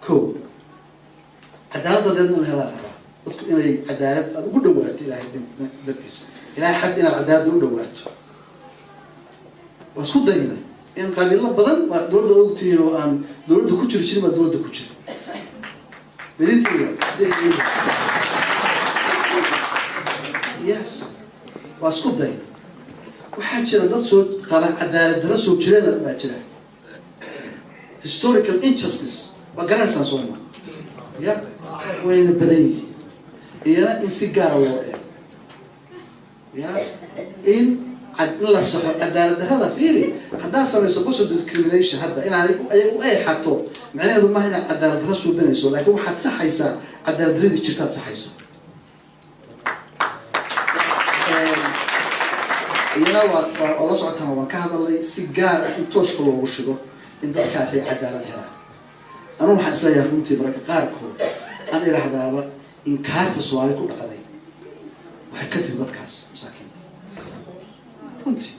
Ko cadaaladdadeedna in helaan rabaa dadku, inay cadaalad aada ugu dhawaato Ilaahay dartiisa, Ilahay xad inaad cadaaladda u dhawaato. Waa isku dayna in qabiilo badan waa dowladda ogtihiin oo aan dowladda ku jiri jirin baa dowladda ku jira midintiga. Yes, waa isku day. Waxaa jira dad soo qaba cadaalad darro soo jirana baa jira, historical injustice, waa garanaysaan sooma? Ya, wayna badan yihiin. Iyana in si gaara loo eego, ya in la saxo cadaalad darrada. Fiiri, haddaad samayso positive discrimination hadda inaanay ayaga u eexato, macnaheedu maaha inaad cadaalad darro suubinayso, laakiin waxaad saxaysaa cadaalad darradii jirtaad saxaysa. Iyana waa la socotaan, waan ka hadalnay si gaar ah in tooshka loogu shigo in dadkaasi ay cadaalad helaan. Anugu waxaan isleeyahay runtii, mararka qaarkood aan idhaahdaaba, inkaarta Soomaali ku dhacday waxay ka timi dadkaas masaakiinta runtii,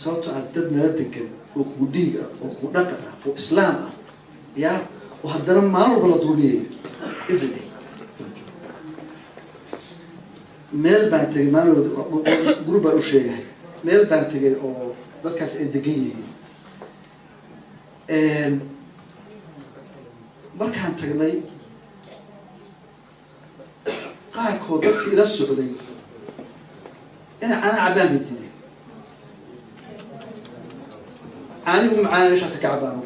sababto aad dad nala degan oo kugu dhiig ah oo kugu dhaqan ah oo Islaam ah, ya, oo haddana maalin walba la dulmiyayo, everyday. Meel baan tegay maalin, group baan u sheegahay, meel baan tegay oo dadkaas ay degan yihiin. Markaan tagnay, qaarkood dadkii ila socday inay caana cabaan bay diideen. Caanihi u macaana meeshaasi ka cabaan.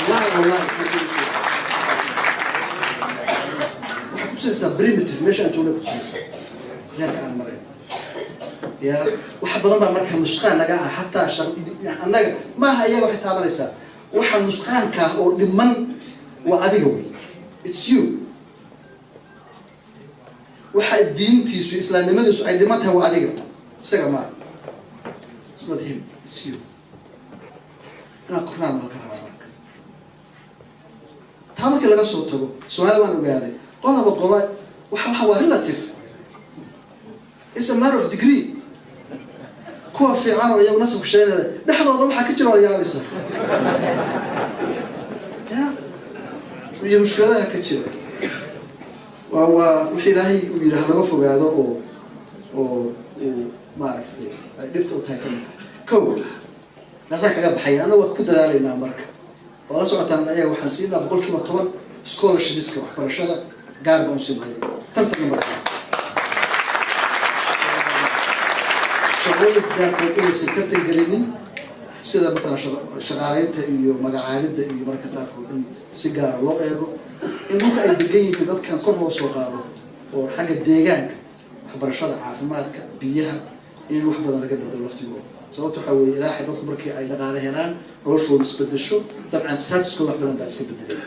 Wallahi, wallahi, waxay kutusaysaa primitive meesha aan joognay, kutusaysaa heerka aan marayn. Ya, wax badan baa marka nusqaan naga ah, xataa annaga maaha, iyaga waxay taabanaysaa. Waxa nusqaanka ah oo dhiman waa adiga wey, it's you. Waxa diintiisu, islaamnimadiisu ay dhiman tahay waa adiga, isaga maaha. It's not him, it's you. Inaad kornaan laga rabaa. Marka taa markii laga soo tago, Soomaalida waan ogaaday qolaba qola waxa waa relative, it's a matter of degree. Kuwa fiican oo iyagu nasabka sheeganaya dhexdooda waxaa ka jira waa yaabaysa, ya, iyo mushkiladaha ka jira. Waa wixii Ilaahay uu yidhi halaga fogaado oo uu maaragtay ay dhibta u tahay kamid tahay. Ko taasaan kaga baxay. Anna waa ku dadaalaynaa. Marka waa la socotaan, ayaga waxaan siinaa 10% scholarshipska waxbarashada, gaar baan usiinaya, tartanna markaa shaqooyinka gaarkood inaysan tartan gelinin, sida matalan shaqaaleynta iyo magacaabidda, iyo mararka qaarkood in si gaara loo eego in dhulka ay degan yihiin dadkan kor loo soo qaado, oo xagga deegaanka, waxbarashada, caafimaadka, biyaha, in wax badan laga bedelo laftigooda. Sababta waxaa weeye, ilaahay dadku markii ay dhaqaale helaan, noloshooda isbedesho, dabcan statuskooda wax badan baa iska bedelaya.